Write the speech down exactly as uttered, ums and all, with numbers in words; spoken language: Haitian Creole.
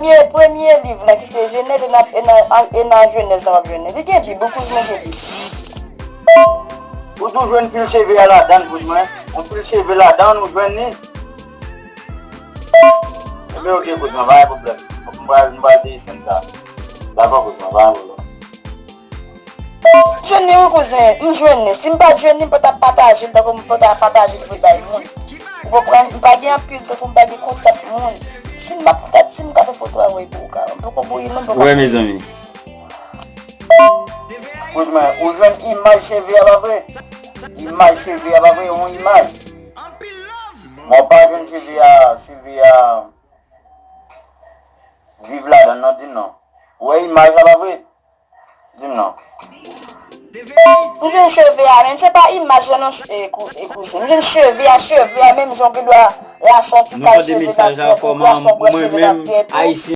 Premye, premye liv la ki se Jenèz, e nan, e nan, e nan Jenèz la w ap jwenn li. Li gen Bib, wi, kouzen, gen Bib. Ou tou jwenn fil cheve a ladan l, kouzen mwen. Yon fil cheve ladan l, ou jwenn li. Ebyen, oke, kouzen, pa gen pwoblèm. M pral, m pral desann sa. Dakò, kouzen, pa gen pwoblèm. M jwenn li, wi, kouzen. M jwenn li. Si m pa t jwenn li, m pa t ap pataje l tankou m pa t ap pataje l vre bay moun. Ou konprann? M pa gen anpil tankou m pa gen kontak moun. Si m ap kontak, si m ka fè foto a voye pou ou, ka. M poko voye non, m poko. Wè, mezanmi. Kouzen, ou jwenn imaj cheve a, pa vre? Imaj cheve a, pa vre? Yon imaj. Mwen pa jwenn cheve a, cheve a. Viv ladan l non, di m non. Ou wè imaj la, pa vre? Di m non. M jwenn cheve a, men se pa imaj la non, ch-, e, kou-, e, kouzen. M jwenn cheve a, cheve a, menm jan w gen dwa rache yon ti kal cheve nan tèt ou, rache yon branch cheve nan tèt ou.